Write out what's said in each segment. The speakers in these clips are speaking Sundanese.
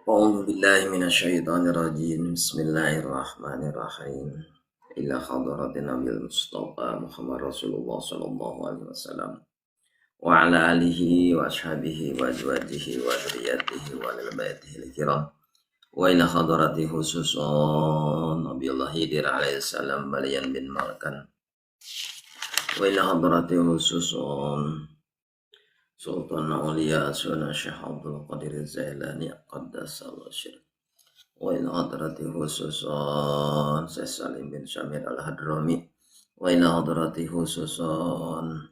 A'udzu billahi minasyaitonir rajim. Bismillahirrahmanirrahim. Ila hadratin Nabil Mustafa Muhammad Rasulullah sallallahu alaihi wasallam wa ala alihi wa ashabihi wa azwajihi wa dzurriyyatihi wa ahli baitihi al-kiram. Wa ila hadrati khususan Nabiullah Khidir alaihi salam Balian bin Malkan. Wa ila hadrati khususan Sultan Aulia Sunan Syekh Abdul Qadir Zailani Qaddasallahu sirrah. Wa ila hadrati khususan Syekh Salim bin Syamir Al-Hadrami. Wa ila hadrati khususan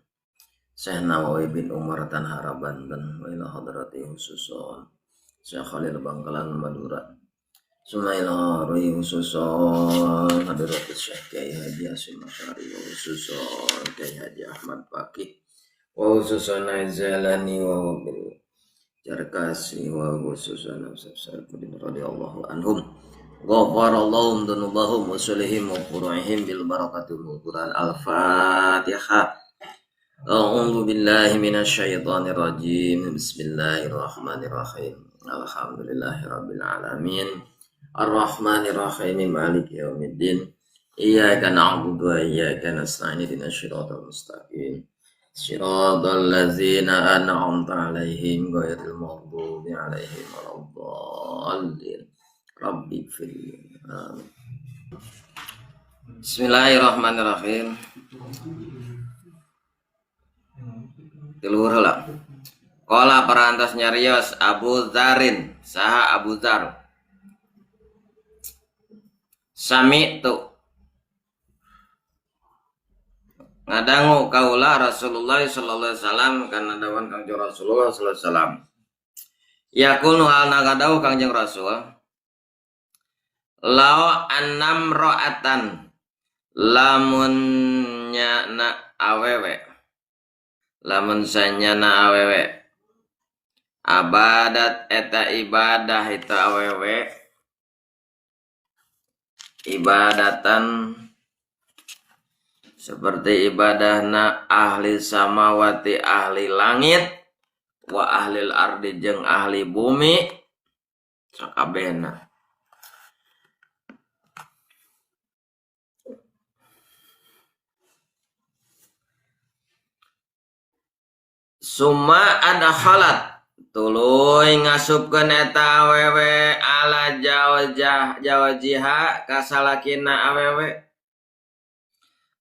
Syekh Nawawi bin Umar Tanhara Banten. Wa ila hadrati khususan Syekh Khalil Bangkalan Madura. Summa ila hadrati khususan hadrati Syekh Kiai Haji Hasyim Asy'ari wa khususan Kiai Haji Ahmad Faqih wa khususan Zailani wa bil Jarkasi wa khususan Saifuddin radhiyallahu anhum. Ghafarallahu dzunubahum wa sulihim wa furu'ihim bil barakati wal Quran. Al-Fatihah. A'udzu billahi minasyaitonir rajim. Bismillahirrahmanirrahim. Alhamdulillahirabbil alamin. Arrahmanir rahim. Maliki yaumiddin. Iyyaka na'budu wa iyyaka nasta'in. Ihdinas siratal mustaqim. Siratal ladzina an'amta 'alaihim ghairil maghdubi 'alaihim waladdallin. Rabbighfirli. Amin. Bismillahirrahmanirrahim. Tiluhur heula. Qala parantos nyarios Abu Dzarin, saha Abu Dzar. Sami'tu ngadangu kaula Rasulullah sallallahu alaihi wasallam kana dawuhan Kangjeng Rasulullah sallallahu alaihi wasallam. Yaqulu halna ngadawuh Kangjeng Rasul, lao annam ra'atan lamun nyana awewe, lamun sanyana awewe abadat eta ibadah itu awewe ibadatan seperti ibadahna ahli samawati ahli langit wa ahli ardi jeung ahli bumi sakabehna. Summa adkhalat tuluy ngasupkeun eta awewe ala jawajah jawajiha ka salakina awewe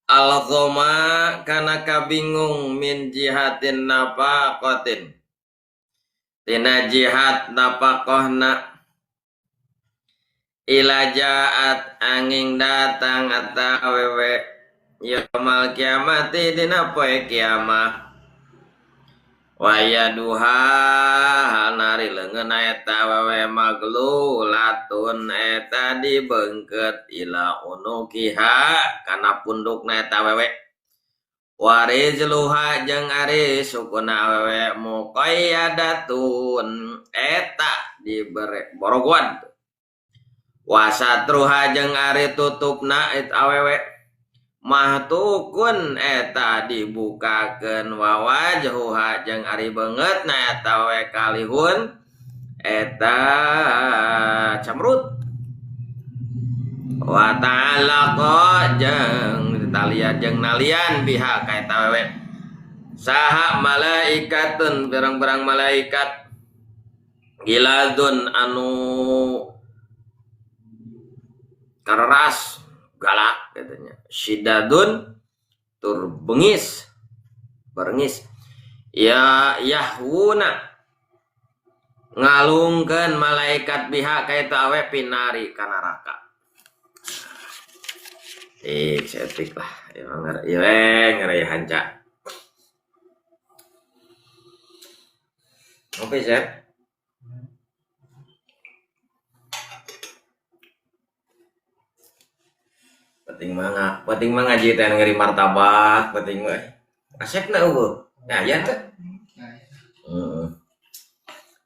al-ghoma kana kabingung min jihatin nafaqatin tina jihad nafaqahna ila jaat angin datang eta awewe yaumul kiamati dina poe kiamah wayaduha nari leungeun eta awewe maglulatun eta dibeungkeut ila unukiha kana pundukna eta awewe warizluha jeung ari sukuna awewe muqayyadatun eta dibere borogoan wasatruha jeung ari tutupna eta awewe mahtukun eta dibukakeun wawajhuha jeung ari beungeutna eta we kalihun eta camrut wa ta'alaqa jeung talian jeung nalian biha ka eta wewe saha malaikatun pirang-pirang malaikat giladun anu keras galak katanya syidadun tur bengis berengis ya yahuna ngalungkeun malaikat biha ka eta awe pinari ka neraka. Cetik lah emang ieu ngeri hanca. Oke, Chef. Penting mah ngaji teh ngeri martabak, penting mah. Asepna eueuh. Nah, aya teh. Heeh.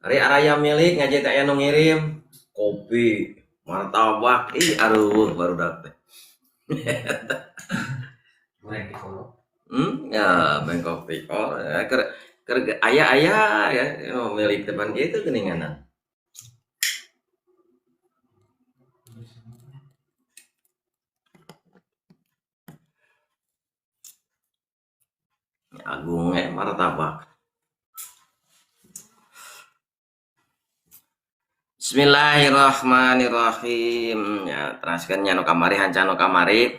Ari araya milik ngaji teh aya nu ngirim kopi, martabak, ih aruh barudak teh. Goreng tikol. Ya bengkok tikol. Ya, ker aya-aya ya milik teman gitu geuninganan. Agung martabak. Bismillahirrahmanirrahim. Ya, teraskeun nya nu kamari hanca nu kamari.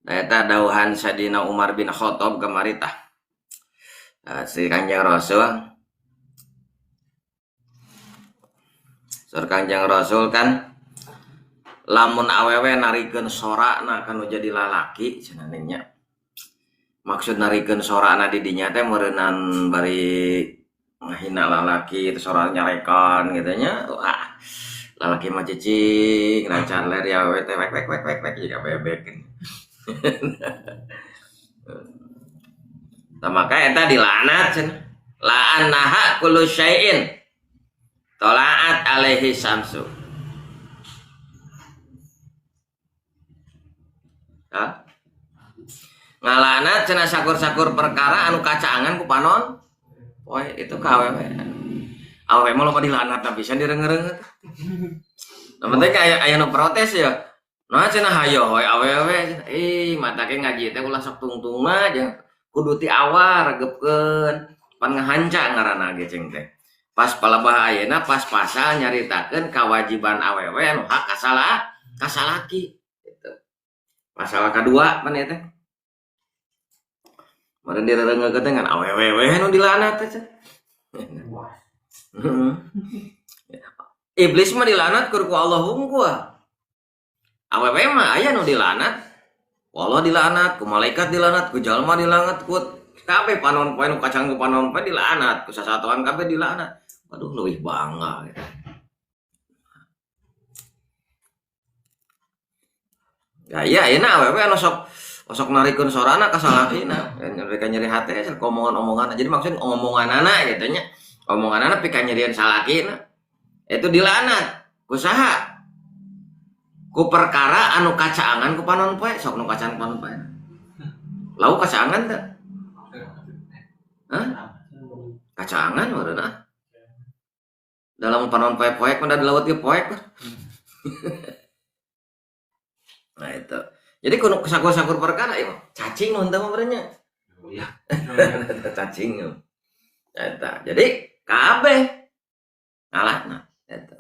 Eta dauhan Sadina Umar bin Khattab kamari tah. Si Kangjeng Rasul. Sur Kangjeng Rasul kan lamun awewe narikeun sorana kanu jadi lalaki cenah nya. Maksud narikeun sorana di dinya teh meureunnan bari ngahina lalaki itu sorana nyarekan gitu nya. Wah, lalaki mah cicing lancar ler ya awewe teh wek wek wek wek wek jiga bebek. Tah maka eta dilaknat cenah. La'annaha kullu syai'in tola'at alaihi syamsu. Hah? Ngalaknat cenah sakur-sakur perkara anu kacaangan ku panon poe itu ka awewe. Awewe mah loba dilaknat tapi bisa direungeut-reungeut. Nah, penting aya nu protes ya. Nah cenah hayo we awewe ih mata ge ngaji teh ulah sok tungtungna jeung kudu ti awal regepkeun pan ngahanca ngaranna ge cing teh. Pas palebah ayeuna pas pasal nyaritakeun kewajiban awewe anu hak kasalaki gitu. Pasal kadua pan ieu teh. Meureun direungeut teh ngan awewe we nu dilaknat teh. Iblis mah dilaknat ku Allah hungkul. Awewe mah aya nu dilaknat. Ku Allah dilaknat, ku malaikat dilaknat, ku jalma dilaknat, ku kabeh panon poe nu kacang ku panon poe dilaknat, ku sasatoan kabeh dilaknat. Waduh leuwih bangga gitu. Ya iya ayeuna awewe anu sok narikeun sorana ka salakina, mereka nyeri hate sok omongan-omongan. Jadi maksud omonganana gitu nya. Omonganana pika nyerian salakina. Itu dilaknat. Ku saha? Ku perkara anu kacaangan ku panon poe, sok nu kacaangan ku panon poe. Lau kacaangan teh? Hah? Kacaangan meureun ah. Dalam panon poe poek mah da di laut ge poek. Nah itu. Jadi kudu sakur-sakur perkara ieu cacing nu henteu mah meureun nya. Iya. Cacing. Eta. Jadi kabeh ngalaknat eta.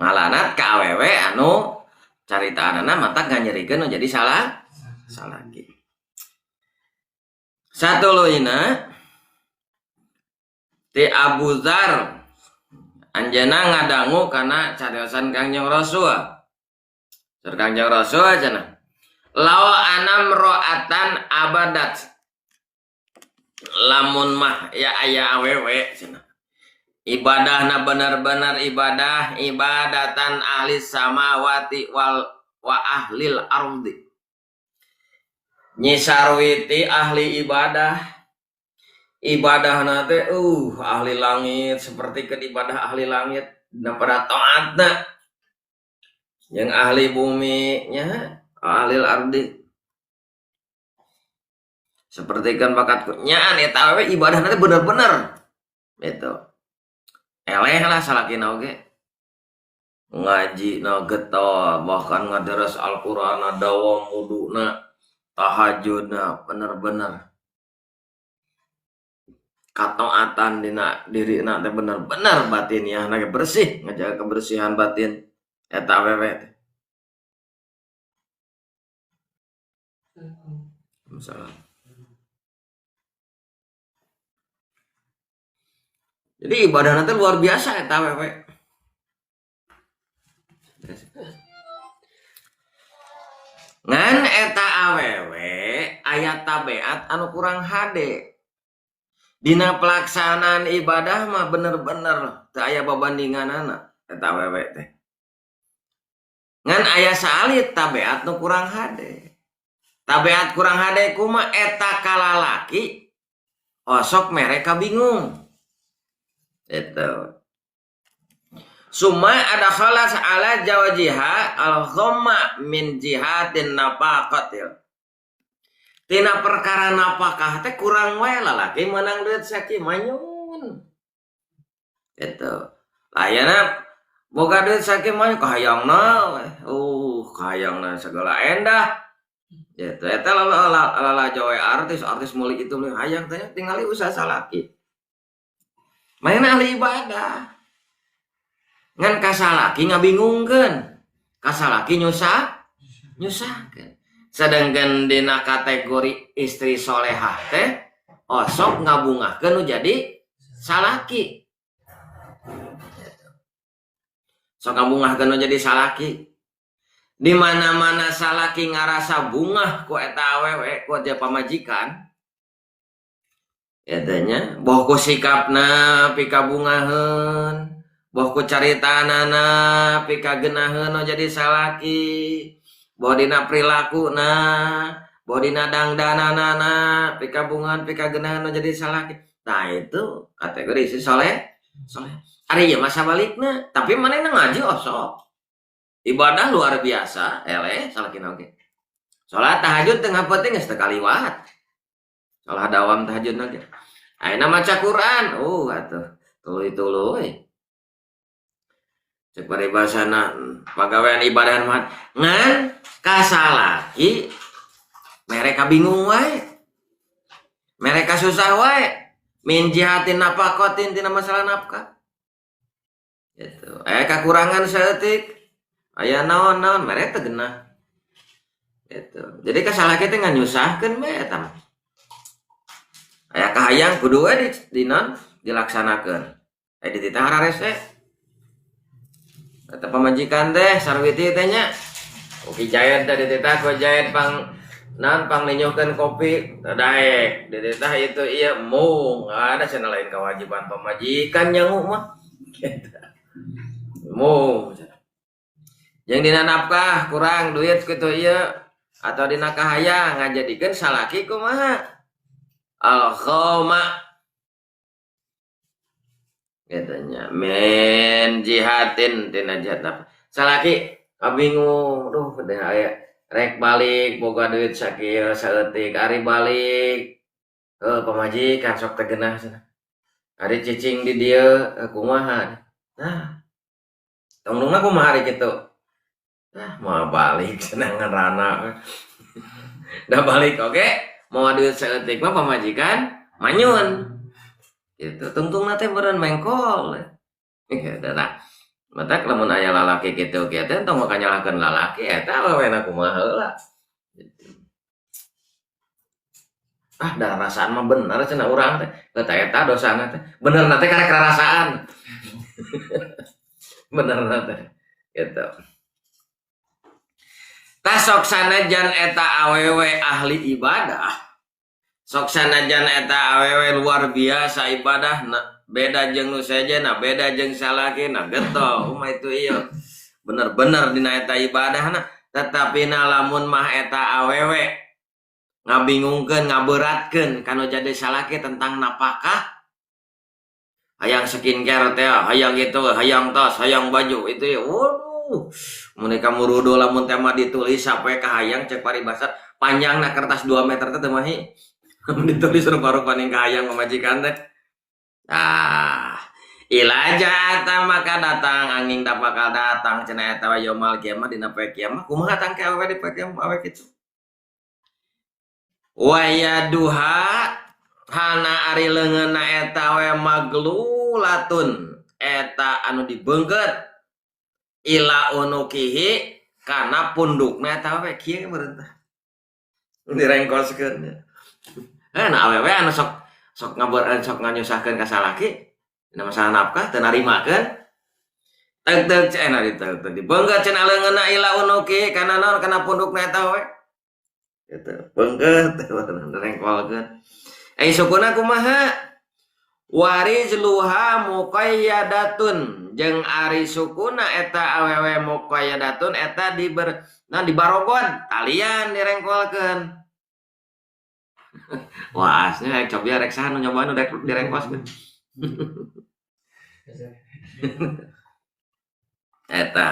Ngalanat ka awewe anu caritaanana mata nganyerikeun nu jadi salah salaki. Satuluyna ti Abu Dzar anjeunna ngadangu kana cariosan Kangjeng Rasul. Sur Kangjeng Rasul cenah. Law anam ro'atan abadat. Lamun mah ya aya awewe cenah. Ibadahna bener-bener ibadah ibadatan ahli samawati wal wa ahlil ardi. Nyisarwiti ahli ibadah. Ibadahna teh ahli langit seperti ke ibadah ahli langit dina pada taatna. Yang ahli bumi nya ahli ardi. Seperti kan bakat nyaan eta we ibadahna teh bener-bener. Gitu. Eleh lah salakina oge. Ngaji na getol, bahkan ngaderes Al-Qur'an dawam wuduna, tahajudna bener-bener. Kataatan dina dirina teh bener-bener batiniahna ge bersih, ngajaga kebersihan batin eta awewe teh. Misalnya. Jadi ibadah nanti luar biasa eta awewe. Ngan eta awewe aya tabeat anu kurang hade. Dina pelaksanaan ibadah mah bener-bener teu aya babandinganana eta awewe teh. Ngan aya saalit tabeat nu kurang hade. Tabeat kurang hade kumaha eta kalalaki osok mereka bingung. Itu. Summa adkhalat ala jawajiha al-ghamma min jihatin nafaqatil. Tina perkara nafkah teh kurang wae lalaki meunang duit sakieu manyun. Itu. Layana Boga duit sakieu mah kahayangna we. Kahayangna segala endah. Gitu. Eta lalajo we artis, artis meuli itu meuli hayang teh tingali usaha salaki. Manehna ahli ibadah. Ngan kasalaki ngabingungkeun. Kasalaki nyusahkeun. Sedangkan dina kategori istri solehah teh osok ngabungahkeun nu jadi salaki. Sok ngabungahkeun nu jadi salaki. Di mana-mana salaki ngarasa bungah ku eta awewe ku dia pamajikan. Eta nya boh ku sikapna pikabungaheun, boh ku caritanana pikagenaheun nu jadi salaki, boh dina prilakuna, boh dina dangdananana pikabungahan pikagenaheun nu jadi salaki. Nah itu kategori si soleh, soleh. Ari ieu mah sabalikna, tapi manehna ngaji osok. Ibadah luar biasa, eleh salakina oge. Salat tahajud tengah penting geus teu kaliwat. Salat dawam tahajud oge. Ayeuna maca Quran, atuh tuluy-tuluy. Cek paribasana pagawean ibadah mah ngan kasalaki mereka bingung wae. Mereka susah wae. Min jihatin nafaqatin tina masalah nafkah. Gitu. Aya kakurangan saeutik. Aya naon-naon mereka teu genah. Gitu. Jadi kasalaki teh nganyusahkeun bae eta mah. Aya kahayang kudu we di non dilaksanakeun. Aya dititah hararese. Eta pamajikan teh sarwiti teh nya. Oke jayat teh dititah ku jayat pang naon pang ninyuhkeun kopi teu daek. Dititah itu ieu mung ada cenah lain kewajiban pamajikan nyangu mah. Gitu. Mung. Jeung dina nafkah kurang duit kitu ieu atau dina kahayang ngajadikeun salaki kumaha? Al-khawma gitu nya min jihatin tina jihat nafkah. Salaki kabingung, duh deh aya rek balik boga duit sakieu saeutik ari balik pamajikan sok teu geunah cenah. Ari cicing di dieu kumaha? Nah, tungtungna kumaha ari kitu? Ah, moal balik cenah ngarana. Da balik oge moal duit saeutik mah pamajikan manyun. Gitu, tungtungna teh meureun mengkol. Gitu tah. Matak lamun aya lalaki kitu kieu teh tong maka nyalahkeun lalaki eta awewena kumaha heula. Gitu. Ah, da rasaan mah bener cenah urang teh. Eta eta dosana teh. Benerna teh karek rarasaan. Benerna teh. Gitu. Tah sok sanajan eta awewe ahli ibadah. Sok sanajan eta awewe luar biasa ibadahna, beda jeung nu sejenna, beda jeung salakina, getol kumaha itu ieu. Bener-bener dina eta ibadahna, tetapi na lamun mah eta awewe ngabingungkeun, ngaberatkeun kanu jadi salaki tentang napakah. Hayang skincare teh, hayang itu, hayang tas, hayang baju itu ya. Waduh, mereka murudo lamun teh mah ditulis sampai ka hayang cek paribasa panjangna kertas 2 meter teh teu mahi. Lamun ditulis rupa-rupa ning kahayang pamajikan teh. Ah, ila ja'ata maka datang angin da bakal datang cenah eta we yaumul kiamah dina poe kiamah. Kumaha tangke awewe di poe kiamah awewe kitu? Wa yaduha hana ari leungeunna eta we maglulatun eta anu dibeungkeut ila unukihi kana pundukna eta we kieu meureun tah. Direngkoskeun. Nah awewe anu sok sok ngaber sok nganyusahkeun ka salaki dina masalah nafkah teu narimakeun. Teug-teug cenah diteug-teug dibeungkeut cenah leungeunna ila unuki kana naon kana pundukna eta we. Gitu, beungkeut direngkolkeun. Sukuna kumaha? Warijluha muqayyadatun jeung ari sukuna eta awewe muqayyadatun eta diber nah dibarogon talian direngkolkeun. Wah, asnya rek cobi rek saha nu nyobaan nu rek direngkoskeun. Eta.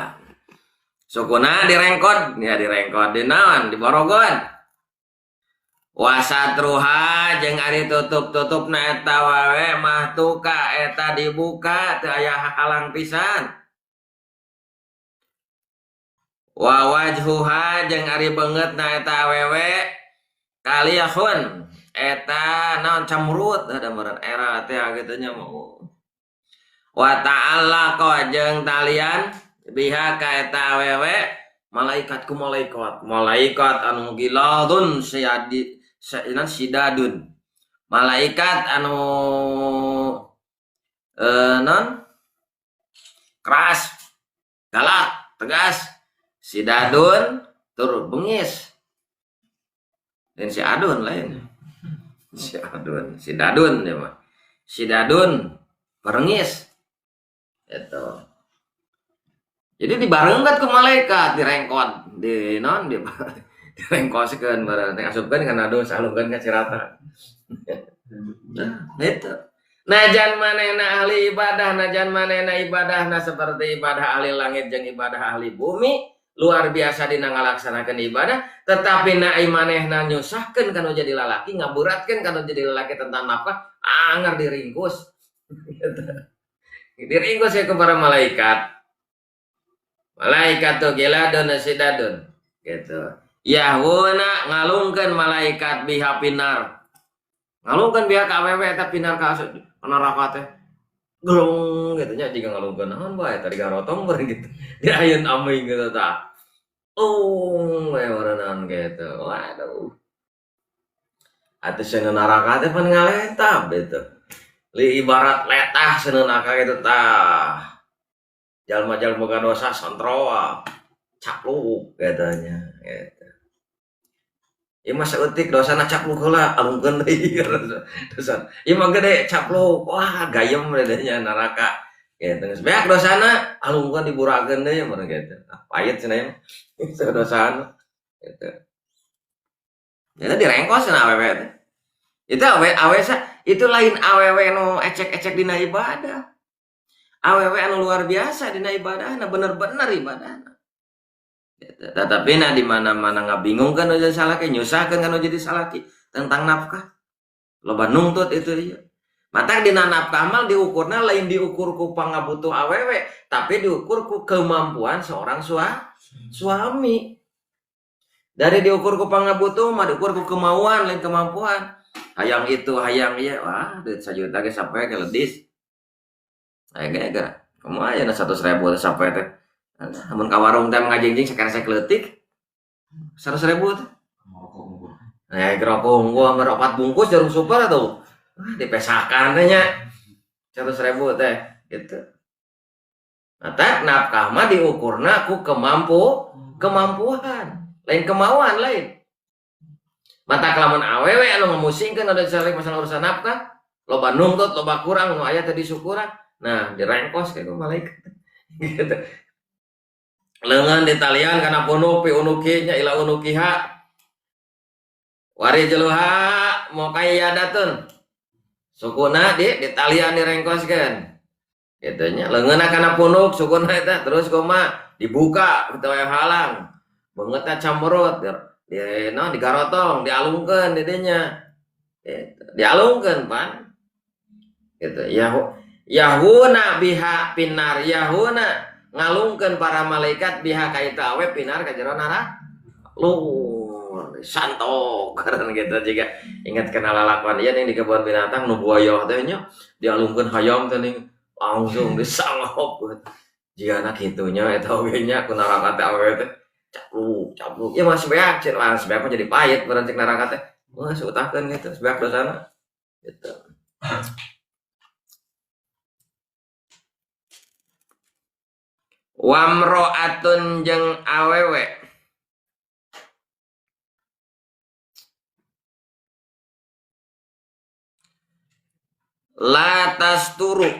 Sukuna direngkod, ya direngkod di naon? Diborogon. Wasatruha jeung ari tutup-tutupna eta wae mahtuka eta dibuka teu aya halang pisan. Wa wajhuha jeung ari beungeutna eta awewe kaliyahun eta naon camrut ada meureun era teh kitu nya mau. Wa ta'allaqa jeung talian biha ka eta awewe malaikat ku malaikat, malaikat anu giladun siadi sidadun. Malaikat anu non keras, galak, tegas, sidadun tur bengis. Dan si adun lain. Si adun, si dadun dia mah. Si dadun berengis. Gitu. Jadi dibarengkeun ku malaikat, direngkot, di non di direngkoskeun bareng teh asupkeun kana dosa alungkeun ka cirata. Nah, itu. Najan manehna ahli ibadah, najan manehna ibadahna seperti ibadah ahli langit jeung ibadah ahli bumi, luar biasa dina ngalaksanakeun ibadah, tetapi na manehna nyusahkeun kana jadi lalaki, ngaberatkeun kana jadi lalaki tentang nafkah, anger diringkus. Diringkus ya kepada malaikat. Malaikat tuh giladun sidadun gitu. Yahuna ngalungkeun malaikat biha pinar. Ngalungkeun biha ka awewe eta pinar ka neraka teh. Gelung gitu nya jiga ngalungkeun naon bae tadi garotong bareng gitu. Diayun aming gitu tah. Oh, we meureunaan gitu. Waduh. Atuh seuneu neraka teh pan ngaletab gitu. Li ibarat letah seuneu neraka gitu tah. Jalma-jalma boga dosa santroa capluk katanya gitu. Ieu mah saeutik dosana capluk heula alungkeun deui dosa. Ieu mah gede capluk, wah gayem nya neraka. Gitu. Geus beak dosana alungkeun diburakeun deui meureun gitu. Ah pahit cenah ieu mah. Dosana gitu. Jadi direngkos cenah awewe teh. Itu awe awe itu lain awewe nu ecek-ecek dina ibadah. Awewe anu luar biasa dina ibadahna, bener-bener ibadahna. Gitu. Tetapi nah di mana-mana ngabingungkeun nu jadi salaki, nyusahkeun kan nu jadi salaki tentang nafkah. Loba nungtut itu ieu. Matak dina nafkah mah diukurna lain diukur ku pangabutuh awewe, tapi diukur ku kemampuan seorang suami. Dari diukur ku pangabutuh mah diukur ku kemauan lain kemampuan. Hayang itu, hayang ieu, wah duit sajuta ge sampai ke ledis. Aya ge geura. Kumaha aya 100.000 teh sampai teh. Amun ka warung teh ngajingjing sakeresek leutik. 100.000 teh. Gerokok unggul hampir 4 bungkus jarum super atuh. Wah, dipesakan teh nya. 100.000 teh gitu. Mata nafkah mah diukurna ku kemampuan, lain kemauan lain. Mata kelamun awewe anu ngamusingkeun ada salik masalah urusan nafkah, loba nungtut, loba kurang nu aya teh disyukuran. Nah, direngkos kayak malaikat. Gitu. Leungeun ditalian kana punuk pi unuki nya ila unukiha. Warijluha muqayyadatun. Sukuna di ditalian direngkoskeun. Gitu nya leungeunna kana punuk sukuna eta terus kumaha dibuka kitu aya halang. Beungeutna camberut di no digarotong, dialungkeun di dinya. Gitu. Dialungkeun pan. Gitu. Yahuna biha pinar, yahuna ngalungkeun para malaikat biha ka itu awe pinar ka jero neraka. Lur santok karena gitu juga ingat kenal lalakuan ieu ning di kebun binatang nu buaya teh nya dialungkeun hayam teh ning langsung disangop. Jigana kitu nya eta oge nya ku neraka teh awe teh capluk capluk. Ieu mah sebeak cenah, wah sebeak mah jadi pahit meureun cek neraka teh. Wah seutahkeun gitu sebeak dosana. Gitu. Wamro'atun jeung awewe la tasturu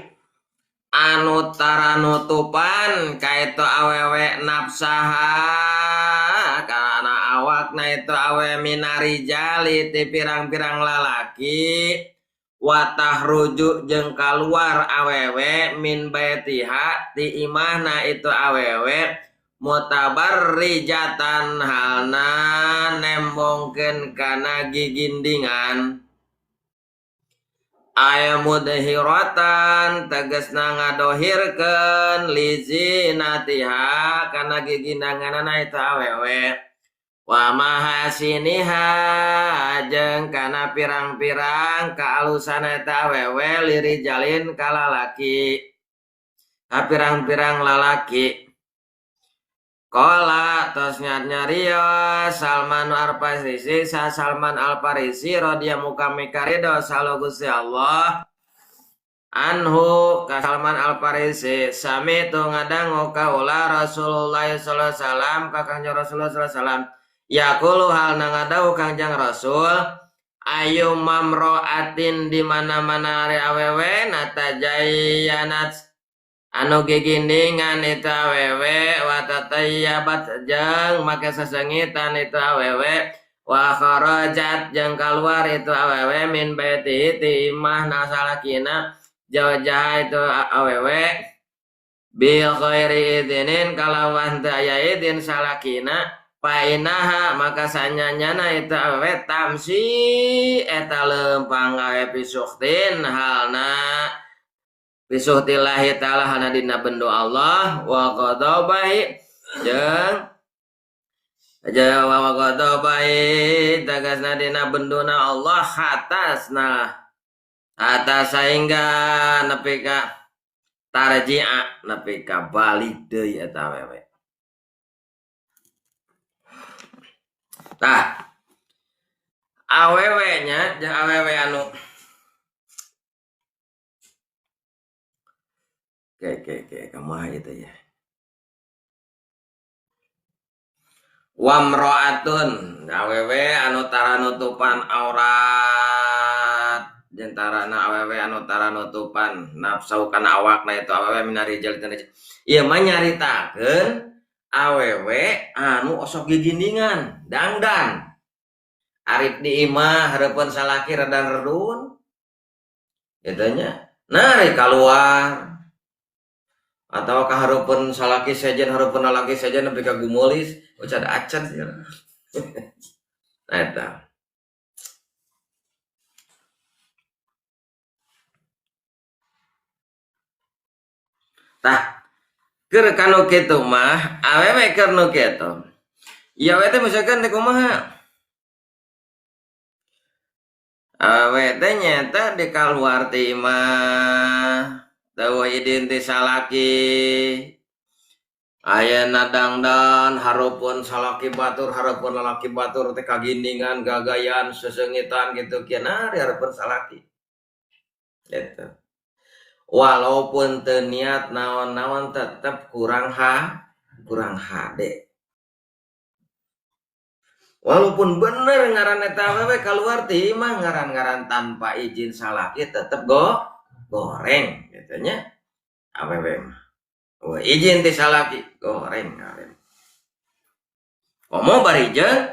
anu taranutupan ka itu awewe nafsaha kana awakna itu awewe minarijali ti pirang-pirang lalaki watahruju jeung kaluar awewe min baitiha ti imahna itu awewe mutabarrijatan halna nembongkeun kana gigindingan Aya mudhiratan tegasna ngadohirkeun lizinatiha kana gigindanganana eta awewe wa mahasiniha jeung kana pirang-pirang kaalusan eta awewe lirijalin ka lalaki ka pirang-pirang lalaki. Qala tos nyarios Salman Al-Farisi sa Salman Al-Farisi radhiyallahu mikaridho salu Gusti Allah anhu ka Salman Al-Farisi sami tu ngadangu kaula Rasulullah sallallahu alaihi wasallam ka Kangjeng Rasulullah sallallahu alaihi wasallam yaqulu halna ngadawuh Kangjeng Rasul ayu mamroatin di mana-mana ari awewe natajayyanat anu gigindingan itu awewe wa tatayyabat jeung make sasengitan itu awewe wa kharajat jeung kaluar itu awewe min baitihi ti imahna salakina jauh-jauh itu awewe bil khairi idzinin kalawan teu aya idzin salakina fa inaha maka sanyanyana itu awewe tamsi eta leumpang gawe pisuktin halna bisuhtillahi ta'ala hana dina bendo Allah wa ghadabahi jeung wa ghadabahi tegasna dina bendona Allah hatasna atas sehingga nepi ka tarji'a nepi ka balik deui eta awewe. Tah awewe nya jeung awewe anu Oke, kumaha itu ya. Wamro'atun awewe anu tara nutupan aurat jeung tarana awewe anu tara nutupan nafsu kana awakna itu awewe minarijal tina. Ieu mah nyaritakeun awewe anu osok gigindingan, dangdan. Arif di imah hareupeun salaki redan redun. Kitu nya. Nah, ari kaluar atau kahareupeun salaki sejen hareupeun lalaki sejen nepi ka gumulis ucad acan sia. Nah eta. Tah keur kanu kitu mah awewe keur nu kitu. Ieu we teh misalkan teh kumaha? Awewe teh nyaeta di kaluar ti imah teu idin ti salaki ayeuna dangdan hareupeun salaki batur hareupeun lalaki batur teh kagindingan gagayan sesengitan kitu kieu nah di hareupeun salaki gitu. Walaupun teu niat naon-naon tetep kurang kurang hade. Walaupun bener ngaran eta awewe kaluar ti imah ngaran-ngaran tanpa izin salaki tetep goreng gitu nya awewe mah. Oh, izin ti salaki goreng awewe. Komo bari jeung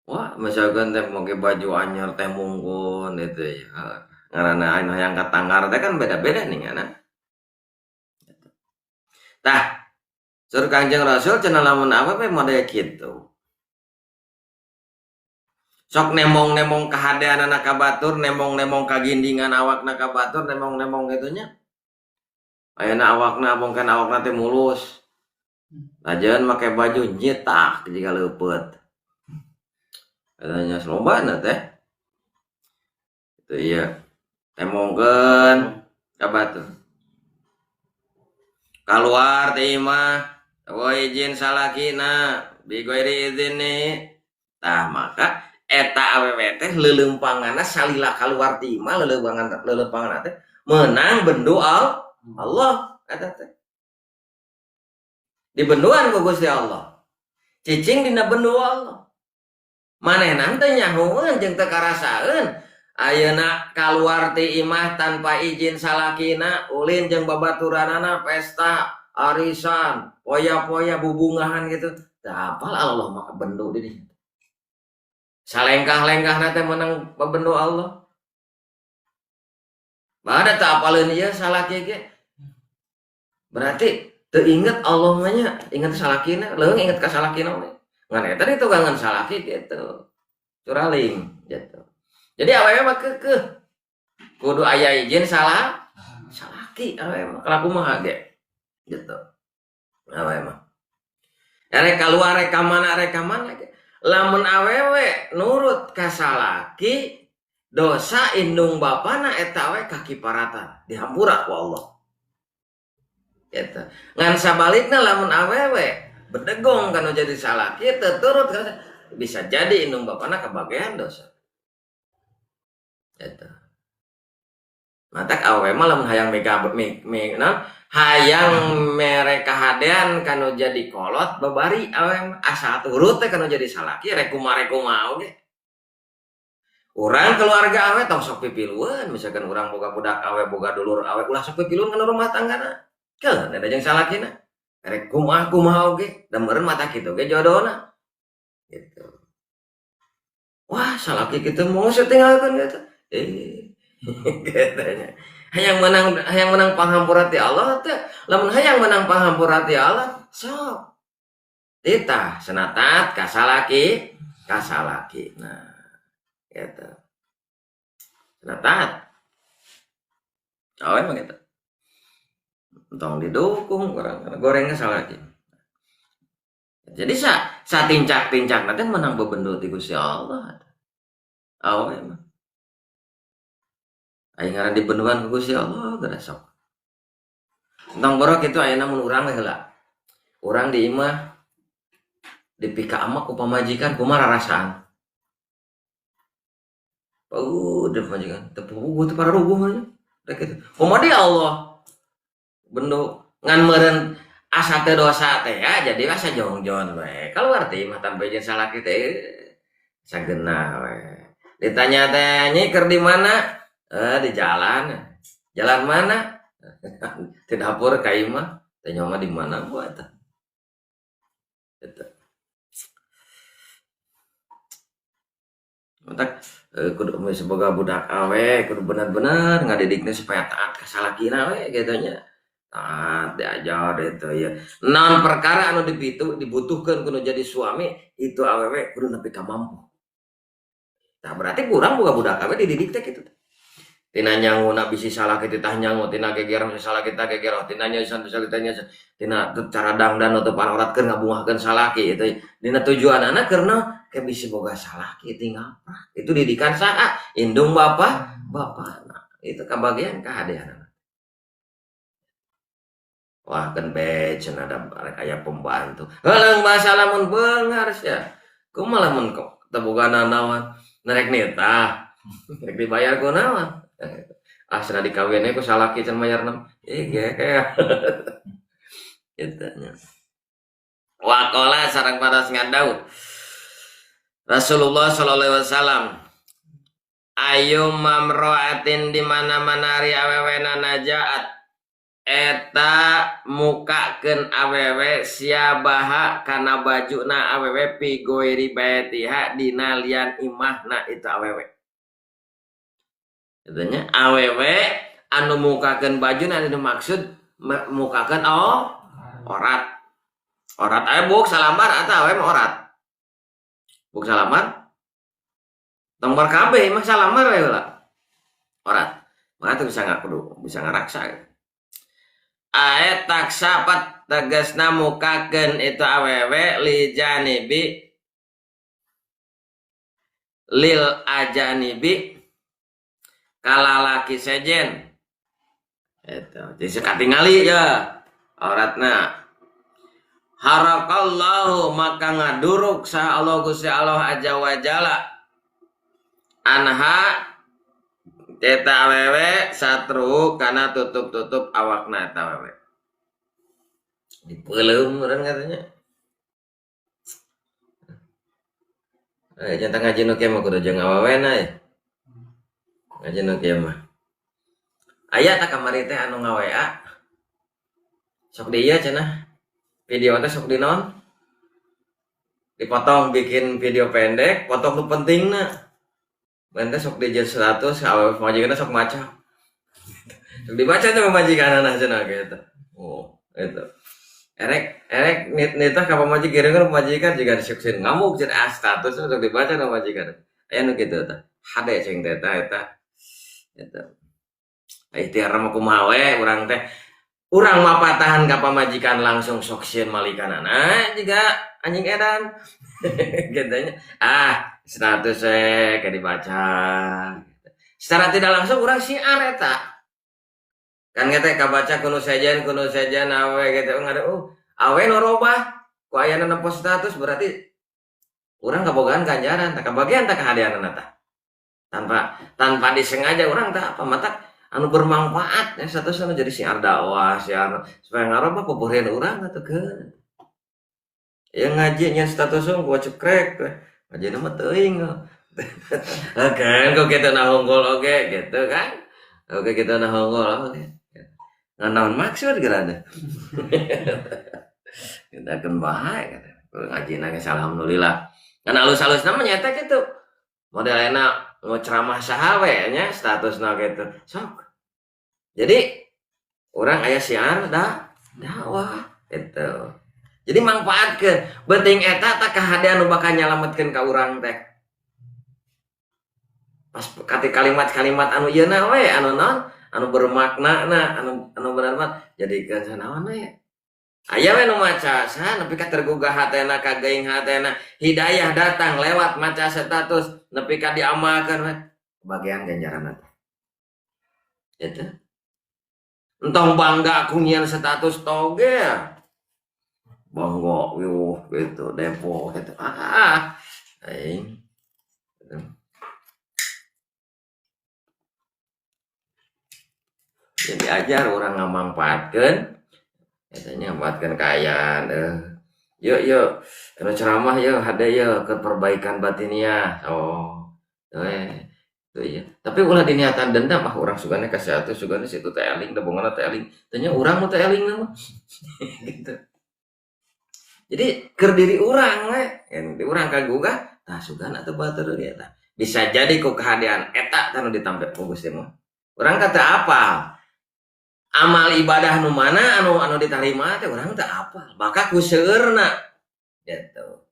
wah misalkan teh make baju anyar teh mungkun gitu ya. Ngaranna anu hayang katanggar teh kan beda-beda nih ngana. Tah sur Kangjeng Rasul cenah lamun awewe model kitu. Sok nemong-nemong kahadeanana ka batur, nemong-nemong kagindingan awakna ka batur, nemong-nemong kitu nya. Ayeuna awakna mungkin awakna teh mulus. Lajeun make baju nyitak jiga leupeut. Katanya lobana teh. Itu iya. Temongkeun ka batur. Kaluar teh imah, eueuh izin salakina, bi ghairi idzini. Tah maka eta awewe teh leuleumpanganna salila kaluar ti imah leuleumpanganna teh meunang bendu Allah eta teh. Dibenduan ku Gusti Allah. Cicing dina bendu Allah. Manehna teh nyahoeun jeung teu karasaeun. Ayeuna kaluar ti imah tanpa izin salakina, ulin jeung babaturanana pesta, arisan, poya-poya bubungahan gitu. Teu apal Allah mah bendu di dieu. Salengkah-lengkahna teh meunang bendu Allah. Bada teu apaleun ieu salaki ge. Berarti teu inget Allah mah nya, inget salakina, leuheung inget ka salakina we. Ngan eta ditukangan salaki gitu. Curaling gitu. Jadi awewe mah keukeuh. Kudu aya izin salah salaki awewe mah kalaku mah ge gitu. Awewe mah. Erek kaluar rek ka mana ge. Lamun awewe nurut ka salaki dosa indung bapana eta we kakiparatan dihampura ku Allah. Gitu. Ngan sabalikna lamun awewe bedegong kana jadi salaki teu turut bisa jadi indung bapana kabagean dosa. Gitu. Matak awewe mah lamun hayang mega hayang mere kahadean kanu jadi kolot babari awewe asal turut teh kanu jadi salaki rek kumaha oge. Urang keluarga awe tong sok pipilueun, misalkan urang boga budak awe boga dulur awe ulah sok pipilueun kana rumah tanggana. Keun eta jeung salakina. Rek kumaha oge, da meureun mata kitu ge jodona. Gitu. Wah, salaki kitu mau tinggalkeun gitu. Katanya. Hayang menang panghampura ti Allah teh, lamun hayang menang panghampura ti Allah, sok. Titah senatat ka salaki, Nah, gitu. Senatat. Oh, emang gitu. Tong didukung urang gorengnya salaki. Jadi sa tincak-tincak nanti menang bebendo ti Gusti Allah. Oh, emang. Aing ngaran dibenduan ku Gusti Allah geura sok. Tong borok kitu ayeuna mun urang we heula. Urang di imah dipika ama ku pamajikan kumaha rarasaan. Pauh deh pamajikan teu puguh teu pararuguh mah nya. Rek kitu. Kumaha di Allah bendo ngan meureun asa teu dosa teh ya jadi asa jongjon we. Kaluar teh imah tanpa izin salaki teh sageuna we. Ditanya teh nyi keur di mana? Di jalan. Jalan mana? Di dapur ka imah. Teh nyawa di mana gua eta. Eta. Matak kudu semoga budak awe kudu benar-benar ngadidikna supaya taat ka salakina we kitu nya. Taat diajar itu ya. Naon perkara anu dibutuhkeun kudu jadi suami itu awewe kudu nepi ka mampu. Tah berarti kurang boga budak awe dididik teh kitu. Tina nyanguna bisi salah kita tah nyangu, tina geger bisi salah kita geger, tina nyeusan bisa kita nyeusan, tina cara dangdan atau panorat keur ngabungahkeun salaki itu. Dina tujuanana karena ke bisi boga salaki tinggal prak. Itu didikan saha? Indung bapa, bapana. Itu kabagian kahadeanana. Wah, kan cenah ada aya pembantu. Heuleung bahasa lamun beunghar sia. Kumaha lamun teu boga nanaon? Nerek nitah. Rek dibayar ku naon? Ah, cenah dikawinnya ku salaki can mayar nem. Ih, ge. Gitu nya. Waqala sareng paras ngadau Rasulullah sallallahu alaihi wasallam, ayu mamroatin di mana-mana ari awewena najaat eta mukakeun awewe siabaha kana bajuna awewe pi goiri baitiha dina lian imahna itu awewe. Katanya awewe anu mukakeun bajuna anu dimaksud mukakeun orat. Orat aya buk salambar atau awewe mah orat. Buk salambar. Tong bar kabeh mah salambar we heula. Orat. Maka tuh bisa ngakudu, bisa ngaraksa gitu. Ae taksapat tegasna mukakeun itu awewe li janibi lil ajanibi kalalaki sejen. Eta jadi sekatingali ya auratna. Harakallahu maka ngaduruk saha Allah Gusti Allah aja wajala anha eta awewe satru kana tutup-tutup awakna eta awewe. Dipeuleum urang katanya. Jantan ngaji nu kieu mah kudu jeung awewena ya. Ngaji nu kieu mah. Aya tak kamari teh anu nga-WA. Sok di ieu cenah. Video teh sok di naon? Dipotong bikin video pendek, potong nu pentingna. Bente sok di 100, awewe pamajikanna sok maca. Sok dibaca teh pamajikanna cenah gitu. Oh, itu. Erek nitah ka pamajikan kirimkeun pamajikan jiga disuksin ngamuk cenah status sok dibaca pamajikan. Aya nu kitu tah. Hade cing teh eta. Eta. Ikhtiar mah kumaha we urang teh. Urang mah patahan ka pamajikan langsung sok sieun malikanana jiga anjing edan. Gitu nya. Ah, status we ke dibaca. Secara tidak langsung urang syiar eta. Kan teh kabaca kuno sejen awe gitu ngada awe nu robah ku ayana nempo status berarti urang kabogaan ganjaran tah kabagian tah kahadeanana tah. Tanpa disengaja urang tah apa mata anu bermanfaat ya status anu jadi syiar dakwah syiar supaya ngarobah pupurian urang atuh keun. Ya ngaji nya status ku cekrek ngajina mah teuing. Kan kok kitu na unggul oge gitu kan. Oke kita na unggul oge. Naon maksud geura kita akan bahaya kata. Ngaji nangis alhamdulillah. Kan alus-alus namanya eta gitu. Model enak mau ceramah saha we nya statusna gitu. Sok. Jadi orang aya siar dakwah gitu. Jadi manfaatkeun beuting eta tah kahadean nu bakal nyalametkeun ka urang teh. Pas kati kalimat-kalimat anu ieu na we anu naon anu bermakna na anu benar mah jadikeun sanaon we. Aya we nu maca saha nepi ka tergugah hatena kageuing hatena hidayah datang lewat maca status nepi ka diamalkeun we bagian ganjaran teh. Eta. Entong bangga ku nyieun status toge. Bangga yuh gitu depo gitu. Ah. Aing. Gitu. Jadi ajar orang ngamangpaatkeun katanya manfaatkeun kaayaan yuk yuk anu ceramah yuk hade yuk ke perbaikan batiniah oh itu iya tapi ulah diniatan dendam ah urang sugane ka satu sugane situ teh eling da bongona teh eling tanya urang mah teh eling mah gitu. Jadi keur diri urang we yang di urang kagugah tah sugan atuh batur ge tah bisa jadi ku kahadean eta tah nu ditampe ku Gusti mah urang kata apa amal ibadah nu mana anu ditarima teh urang teu apal maka ku seueurna gitu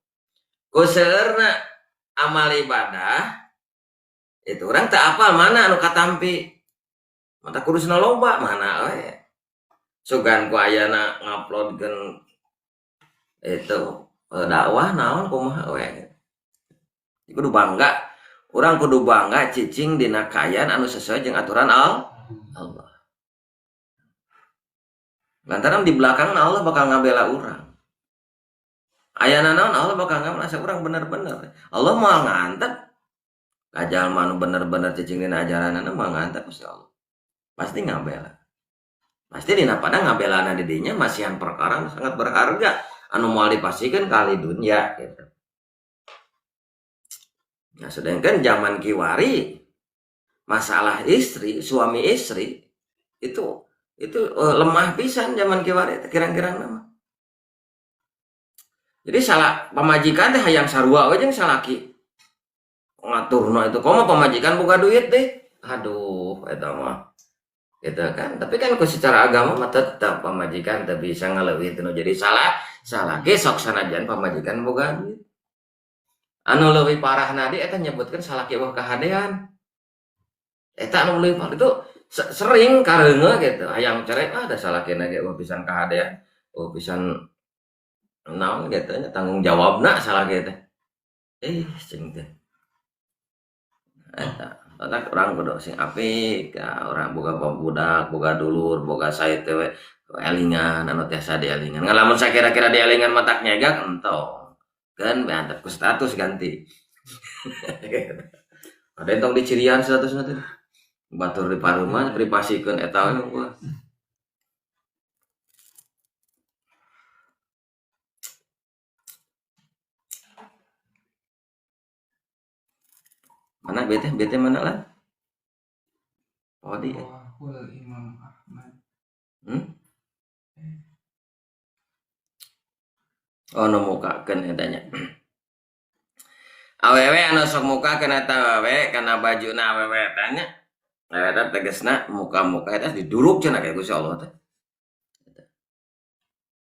ku seueurna amal ibadah itu urang teu apal mana anu katampi mata kudusna loba mana we sugan ku ayana nguploadkeun itu dakwah naon kumaha we kudu bangga urang kudu bangga cicing dina kaayaan anu sesuai jeung aturan Allah. Lantaran di belakang Allah bakal ngabela urang. Ayana naon Allah bakal ngabela asa urang bener-bener. Allah moal ngantep. Ka jalma anu bener-bener cicing dina ajaranana moal ngantep Gusti Allah. Pasti ngabela. Pasti dina pada ngabelana di dinya masihan perkara anu sangat berharga anu moal dipasihkeun ka ahli dunya gitu. Nah, sedangkan zaman kiwari masalah istri, suami istri itu lemah pisan zaman kiwari kirang-kirang nama. Jadi salah pamajikan teh hayang sarua we jeung salaki. Ngaturna itu komo pamajikan boga duit deh. Aduh, eta mah. Gitu kan. Tapi kan ku secara agama mah tetap pamajikan teu bisa ngaleuwih teu jadi salah salaki sok sanajan pamajikan boga duit. Anu leuwih parah nadi eta nyebutkeun salaki eueuh kahadean. Eta anu leuwih parah itu sering kareungeuh gitu. Hayang cerai ah da salakina ge eueuh pisan kahadean, eueuh pisan naon gitu nya tanggung jawabna salaki teh. Cing teh. Eta otak urang kudu sing apik, ya, urang boga budak, boga dulur, boga sae teh we elingan anu tiasa dielingan. Ngan lamun sakira-kira dielingan mah tak nyegak entong. Keun we antep ku status ganti. Ada entong dicirian statusna teh. Batur di pareuman privasikeun eta we gua. Mana bete? Bete mana lah? Oh dia. Rawahul Imam Ahmad. Oh nu mukakeun eta nya. Awewe anu sok mukakeun eta awewe kana bajuna awewe eta nya. Eta tegasna muka-muka eta diduruk cenah ka Gusti Allah teh.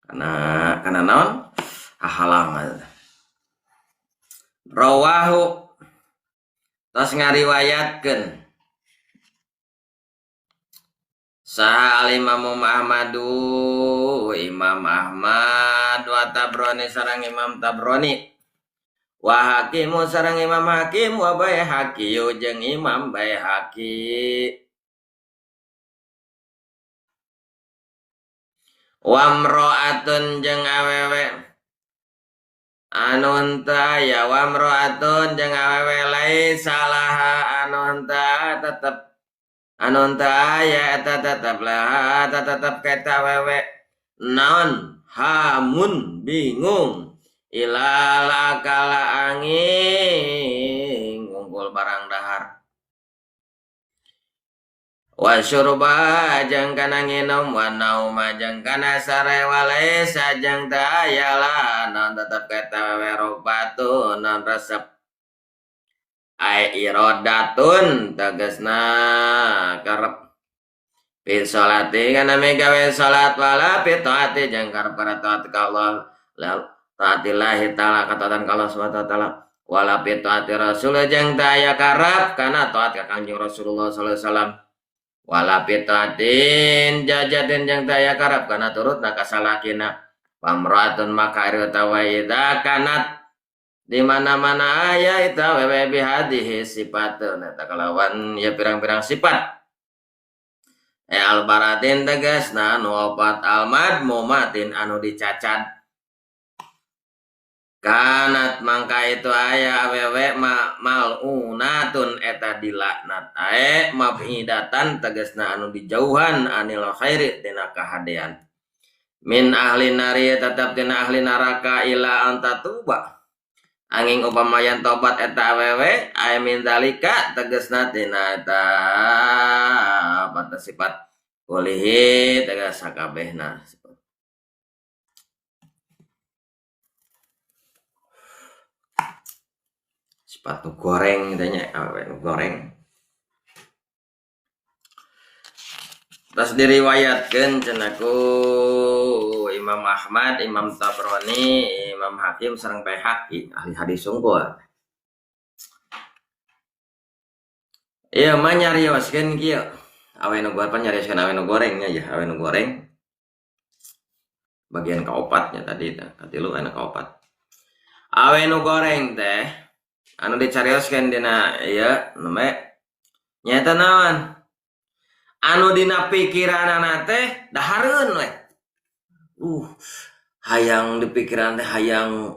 Karena naon? Hahalangan. Rawahu tos ngariwayatkeun. Saha al-Imam Ahmadu Imam Ahmad wa Tabrani sareng Imam Tabrani wa Hakimu sareng Imam Hakim wa Baihaqi jeung Imam Baihaqi wa imra'atun jeung awewe anu teu aya wa imra'atun jeung awewe laisa laha anu teu tetep anu teu aya eta tetep laha eta tetep ka eta awewe naon hamun bingung ilal akala angin ngumpul barang dahar wa syurba jeung kana nginum wa nauma jeung kana sare walaisa jeung teu aya laha naon tetep ka eta awewe robatun naon resep ai irodatun tegasna karep fi sholati kana megawe salat wala fi taati jeung karep kana taat ka Allah la taatillahi taala kataatan ka Allah subhanahu wa taala wala fi taati rasul jeung teu aya karep kana taat ka Kangjeng Rasulullah sallallahu alaihi wasallam wala fi taatin jajatin jeung teu aya karep kana turutna ka salakina pamraatun maka ari utawa idza kanat di mana-mana aya eta wewe bihadihi sifatun eta kalawan ya pirang-pirang sifat albaratin tegasna anu opat almadmumatin anu dicacad kanat mangka itu aya awewe malunatun eta dilaknat ae mabidatan tegasna anu dijauhan anil khairi tina kahadean min ahli nari tetep tina ahli neraka ila antatuba angin upama yen tobat eta awewe ae min zalika tegasna tina eta batas sifat kulihi tegas sakabehna sifat sifat nu goreng teh nya awewe nu goreng tas diriwayatkeun cenah ku Imam Ahmad, Imam Tabrani, Imam Hakim sareng Baihaqi ahli hadis sungkul. Ieu mah nyarioskeun kieu. Awe nu goreng nyarioskeun awe nu gorengnya ya, awe nu goreng. Bagian kaopatnya tadi teh, katilu anu kaopat. Awe nu goreng teh anu dicarioskeun dina ieu nembe nyaeta naon? Anu dina pikiranana teh dahareun we. Hayang di pikiran teh hayang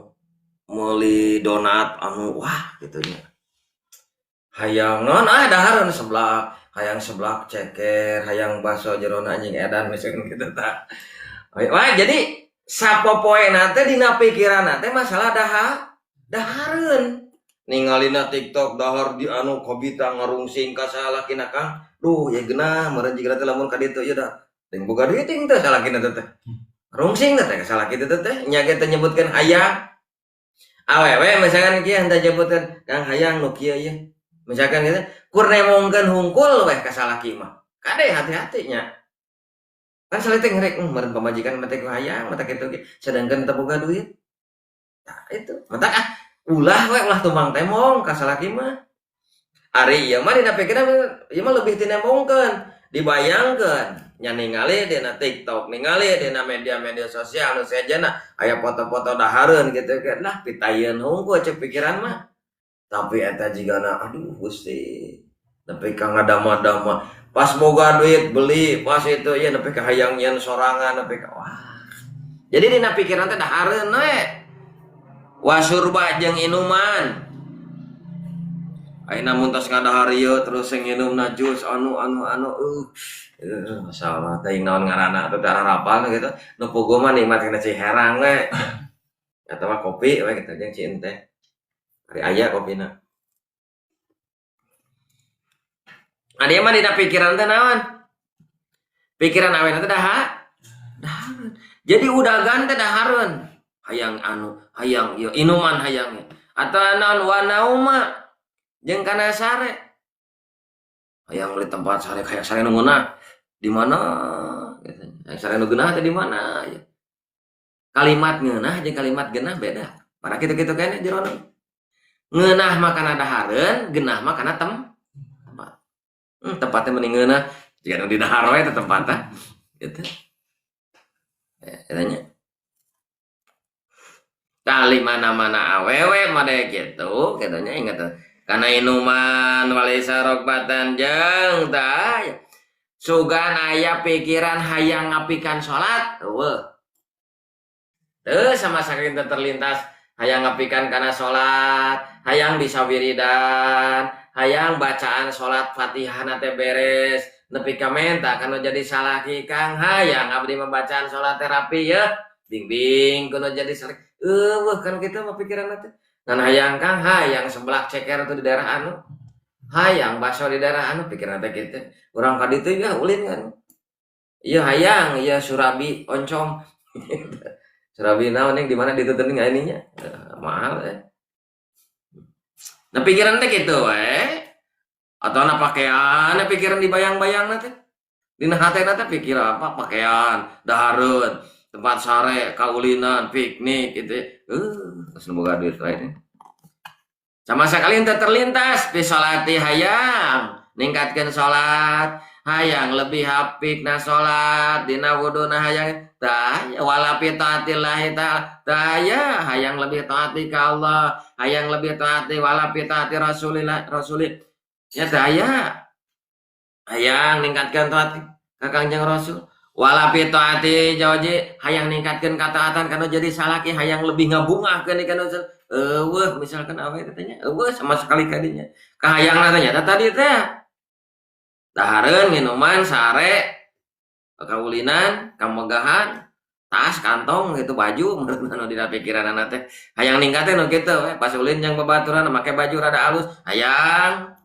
meuli donat anu wah kitu nya. Hayang naon ah dahareun seblak, hayang seblak ceker, hayang bakso jerona anjing edan misalkan kitu tah. Wah, jadi sapopoena teh dina pikiranna teh masalah dahareun. Ningalina TikTok dahar di anu kobita ngarungsing ka salakina Kang. Duh, ya geunah meureun jiga teh lamun ka ditu ieu dah. Teuing boga duit ting teh salakina teh. Rungsing teh ka salaki teh teh nya ge teh nyebutkeun hayang. Awewe misalkan kieu henteu nyebutkeun Kang hayang nu kieu ieu. Misalkan kitu kur nemongkeun hungkul weh ka salaki mah. Kade hati-hati nya. Kan salaki teh ngerek meureun pamajikan mah teh hayang mah teh kitu ge sedangkan teu boga duit. Tah itu. Matak ah ulah we ulah tumbang temong ka salaki mah. Ari ieu mah dina pikiran ieu mah lebih tina mongkeun, dibayangkeun nya ningali dina TikTok, ningali dina media-media sosial nu sejenna aya foto-foto dahareun kitu kan. Lah pitayeun hungkul cek pikiran mah. Tapi eta jigana aduh Gusti nepi ka ngadama-dama pas boga duit beli pas itu ieu nepi ka hayang nyeun sorangan nepi ka wah. Jadi dina pikiran teh dahareun we. Wasurba jeung inuman. Ayeuna mun tos ngadahar ieu terus sing nginumna jus anu anu anu masalah teh naon ngaranna teh arapal gitu. Nu puguh mah nikmat kana ciherang we. Atawa kopi we kitu jeung cieun teh. Ari aya kopina. Adi mah dina pikiran teh naon? Pikiran awena teh dahareun. Jadi udagan teh dahareun. Hayang anu, hayang ieu inuman hayang. Atawa naon wanauma jeung kana sare. Hayang beli tempat sare kayak sare nu ngeunah di mana gitu. Hayang sare nu geunah teh di mana ya. Kalimat ngeunah jeung kalimat geunah beda. Para kitu-kitu keneh jerona. Ngeunah mah kana dahareun, geunah mah kana tempat. Tempatnya mending ngeunah. Jika nu di dahar we teh tempatna gitu. Ya, tanya. Tali mana-mana awewe made kitu, katanya ingat karena inuman walisa rogbatan jeung tah sugan aya pikiran hayang ngapikan salat eueuh. Teu sama sekali teu terlintas hayang ngapikan kana salat, hayang bisa wiridan, hayang bacaan salat Fatihah teh beres, nepi ka menta kana jadi salaki Kang hayang abdi mah bacaan salat terapi ya, bingbing kuno jadi salaki. Eueuh kan kitu mah pikiranna teh. Ngan hayang Kang hayang sebelah ceker tuh di daerah anu. Hayang bakso di daerah anu pikiran teh kitu. Urang ka ditu ya ulin kan. Ieu hayang ieu surabi oncom. Surabi naon yang di mana ditu teuing ininya. Mahal eh. Nah pikiran teh kitu we. Atau na pakaian, na pikiran dibayang-bayang teh. Dina hatena teh pikir apa? Pakaian, dahareun, tempat sare, kaulinan, piknik gitu. Geus nu boga duit lain. Sama sekali teu terlintas fi sholati hayang ningkatkeun salat, hayang lebih apik na salat, dina wuduna hayang tah wala fi taatillahi ta'ala tah ya hayang lebih taati ka Allah, hayang lebih taati wala fi taati Rasulillah Rasuli. Ya tah aya. Hayang ningkatkeun taat ka Kangjeng Rasul. Wala fi taati jauji hayang ningkatkeun kataatan kana jadi salaki hayang lebih ngabungahkeun kana eueuh misalkan awe teh nya eueuh sama sekali kadinya. Kahayangna teh nya tadi teh dahareun nginuman sare kaulinan kamegahan tas kantong gitu baju menurut anu dina pikiranana teh hayang ningkatkeun nu kitu we pas ulin jeung babaturan make baju rada alus hayang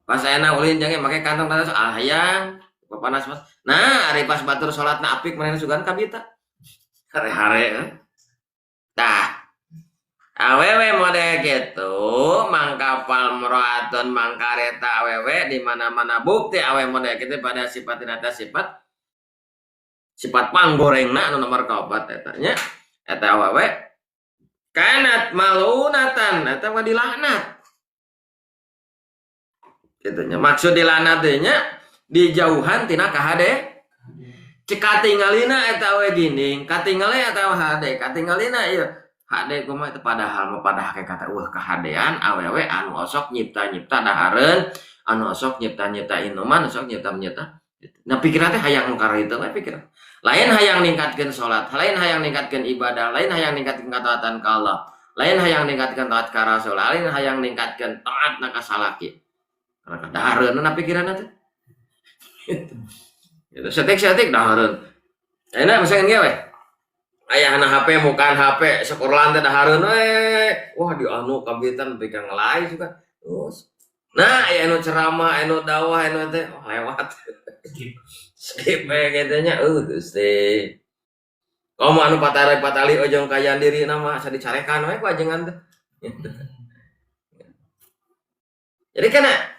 pas ayeuna ulin jeung make kantong rada alus ah hayang panas mas nah ari pas batur salatna apik manehna sugan kabita hare-hare tah awewe mode gitu mangkapal mroatun mangkareta awewe di mana-mana bukti awewe mode kitu pada sifat eta sifat sifat panggorengna anu nomor kaopat eta nya eta awewe kanat malunatan eta mah dilaknat kitu nya maksud dilaknat teh nya dijauhan tina kahade cek katingalina eta we gini katingalina eta hade katingalina ieu hade kumaha itu padahal mah pada hakikat eueuh kahadean awewe anu osok nyipta-nyipta dahareun anu osok nyipta-nyipta inuman osok nyipta-nyipta nah pikiran teh hayang nu kararitu we pikiran lain hayang ningkatkeun salat lain hayang ningkatkeun ibadah lain hayang ningkatkeun ketaatan ka Allah lain hayang ningkatkeun taat ka Rasul lain hayang ningkatkeun taat na ka salaki karena dahareun na pikiran teh gitu setik-setik dahareun enak misalkan ge we ayahna HP bukan HP sekolah teh dahareun we wah di anu kabitan nepi ka ngelai juga terus nah aya anu ceramah anu dakwah anu teh oh, lewat Skip. Skip we kitu nya Gusti komo anu patali patali ojong kayaan diri nama asa dicarekan we ku ajengan teh jadi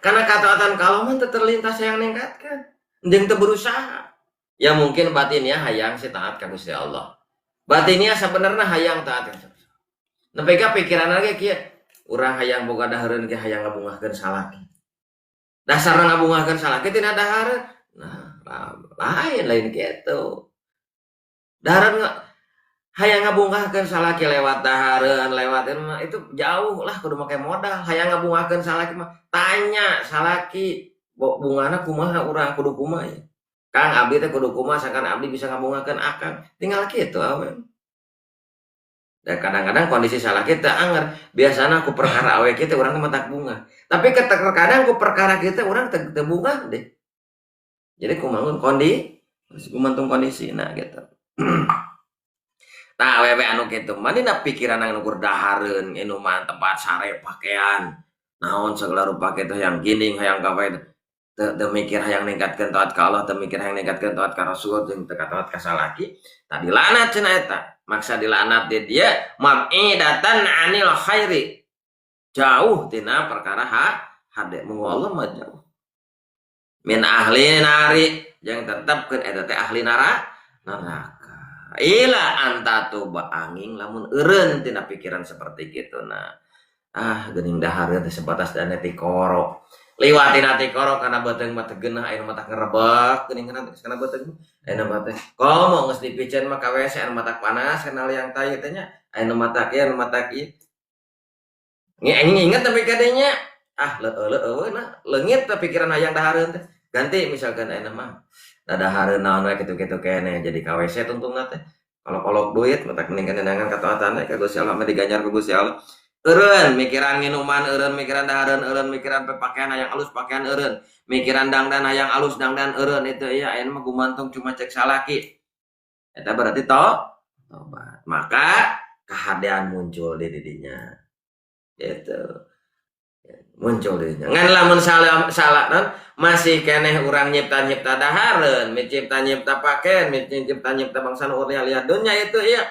karena kataatan kalau mah teu terlintas yang ningkatkan jeung teu berusaha ya mungkin batinnya hayang sih taat ka Gusti Allah batinnya sebenarnya hayang taat ka Gusti Allah nepi ka pikiran lagi kieu urang hayang boga dahareun ge hayang ngabungahkeun salaki dasarna ngabungahkeun salaki tina dahareun nah lain lain kitu dahareun hayang ngabungahkeun salaki lewat dahareun lewat mah itu jauh lah kudu make modal hayang ngabungahkeun salaki mah tanya salaki bungahna kumaha urang kudu kumaha ya Kang abdi teh kudu kumaha sangkan abdi bisa ngabungahkeun akang tinggal kitu awe. Dan kadang-kadang kondisi salaki teu anger biasana ku perkara awe kitu urang teh matak bungah tapi terkadang ku perkara kitu urang teu bungah deh jadi kumangun kondi gumantung kondisina gitu. Nah awewe anu kitu mah dina pikiran anu kur dahareun inuman tempat sare pakaian naon segala rupa kitu hayang ginding hayang kawe teu mikir hayang ningkatkeun taat ka Allah teu mikir hayang ningkatkeun taat ka Rasul jeung teu taat ka salaki tah dilaknat cenah eta maksa dilaknat di dieu mab'idatan anil khairi jauh tina perkara hade mun Allah mah jauh min ahli nari jeung tetepkeun eta teh ahli neraka ila anta tuba angin lamun eureun tina pikiran seperti kitu nah ah geuning dahareun teh sebatas dana tikoro Liwatin ati korok kana beuteung mah teu geunah aya nu matak ngerebek geuning kana kana beuteung aya nu mah teh komo geus dipiceun mah ka WC anu matak panas kana liang tai teh nya aya nu matak ieu anu matak ieu. Ngi inget tapi kadinya ah leueuh eueuh na leungit teh pikiran hayang dahareun teh. Ganti misalkan ayeuna mah dadahareun naon we kitu-kitu keneh jadi ka WC tungtungna teh. Kolok-kolok duit matak mending kenenangan kataatan ka Gusti Allah mah diganjar ku Gusti Allah. Eureun mikiran nginuman, eureun mikiran dahareun, eureun mikiran pakaian hayang alus pakaian eureun, mikiran dangdan hayang alus dangdan eureun itu iya ayeuna mah gumantung cuma cek salaki. Eta berarti tobat. Maka kahadean muncul di didinya. Gitu. Muncul di didinya. Ngan lamun salah salah non masih keneh urang nyipta-nyipta dahareun, nyipta-nyipta pakaian, nyipta-nyipta bangsa nu lihat dunya itu iya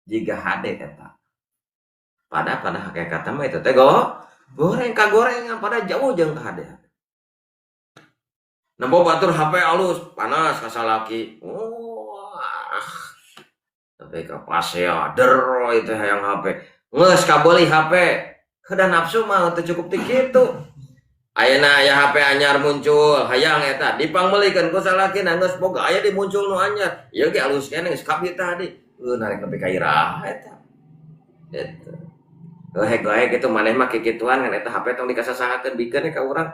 jiga hade eta. Pada pada hakikatna mah itu teh goreng kagorengan pada jauh jeung kahadean. Nempo batur HP alus panas ka salaki. Wah. Sampai ka pasea der itu hayang HP. Geus kabeuli HP. Kedah nafsu mah teu cukup ti kitu. Ayeuna aya HP anyar muncul, hayang eta dipangmeulikeun ku salaki geus boga aya di muncul nu anyar. Ieu ge alus keneh geus kabeh tadi. Narik nepi ka iraha eta. Gitu. Gohek-gohek gitu maneh mah kikituan kan eta HP tong dikasasahakeun bikeun ka urang.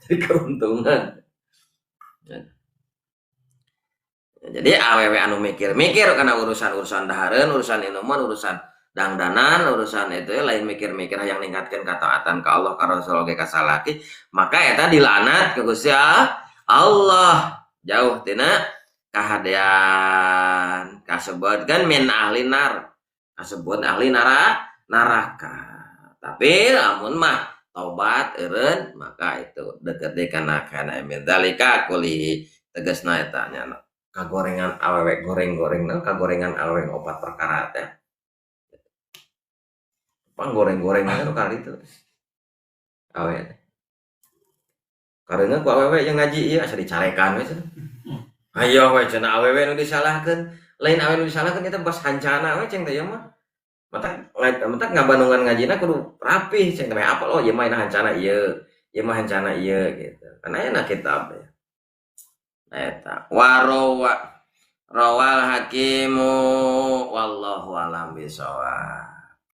Jadi keuntungan. Jadi awewe anu mikir-mikir karena urusan-urusan dahareun, urusan inuman, urusan dangdanan, urusan itu ya, lain mikir-mikir hayang ningkatkeun kataatan ka Allah ka Rasul oge ka salaki, maka eta dilaknat ku Gusti Allah jauh tina kahadean kasebutkeun min ahli nar, kasebut ahli neraka. Tapi lamun mah tobat eureun maka itu deket deui kana kana min dzalika kulli tegasna eta nya kagorengan awewe goreng-goreng kagorengan awewe opat perkara teh. Pang goreng-goreng nu kali itu. Awewe teh. Kareuna ku awewe yang ngaji ieu asa dicarekan we cenah. Hayo we cenah awewe nu disalahkeun. Lain awewe nu disalahkeun eta bas hancana we ceng teh ieu mah. Matak matak ngabandungan ngajina kudu rapih ceng teh apa oh ieu mah hancana ieu, ieu mah hancana ieu gitu. Kan aya kitab ya. Eta warawa rawal hakimu wallahu alam bisawab.